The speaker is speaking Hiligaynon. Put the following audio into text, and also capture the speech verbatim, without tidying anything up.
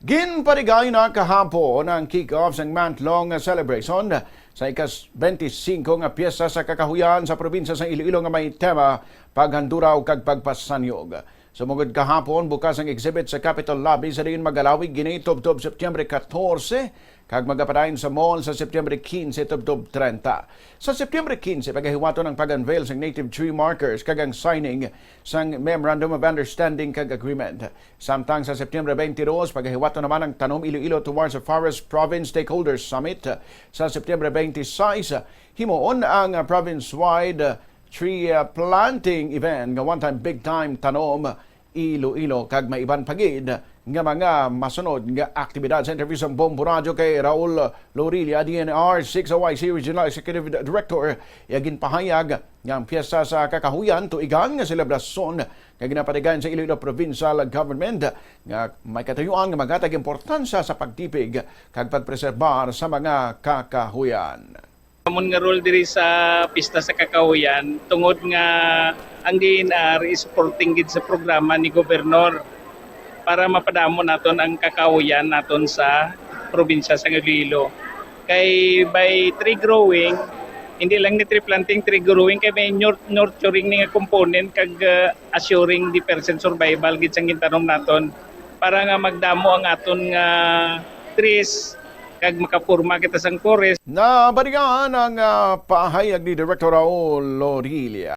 Ginpaligay na kahapon ang kick-off sang month-long celebration sa ikas-twenty-five nga Piyesta sa Kakahuyan sa probinsya sa Iloilo nga may tema Paghanduraw kag Pagpasanyog. Sumugod kahapon, bukas ang exhibit sa Capitol Lobby sa diin magalawig ini tubtob Septyembre katorse kag magapadayon sa mall sa Septyembre kinse tubtob trenta. Sa Septyembre kinse, pagahiwaton ang pag-unveil sang native tree markers kag ang signing sang Memorandum of Understanding kag Agreement. Samtang sa Septyembre twenty-two, pagahiwaton naman ang Tanom Iloilo Towards a Forest Province Stakeholders Summit. Sa Septyembre twenty-six, himuon ang province-wide tree planting event nga One Time Big Time Tanom Iloilo kag may iban pa gid nga mga masunod nga aktibidad. Sa interview sa Bombo Radyo kay Raul Lorilla, D N R six O I C Regional Executive Director, iya ginpahayag nga ang Piyesta sa Kakahuyan tuigan nga selebrasyon nga ginapatigayon sa Iloilo Provincial Government nga may katuyuan nga maghatag importansya sa pagtipig kag pagpreserbar sa mga kakahuyan. Amon nga role diri sa Pista sa Kakahuyan, tungod nga ang D N R is supporting gid sa programa ni Gobernador para mapadamo naton ang kakahuyan naton sa probinsya sa Iloilo. Kay by tree growing, hindi lang ni tree planting, tree growing kay may nur-, nurturing ni nga component kag, uh, assuring the percent survival gid sang gintanom naton para nga magdamo ang aton nga trees kag makaporma kita sang forest. Nabalikan ang, ah, pahayag ni Director Raul Lorilla.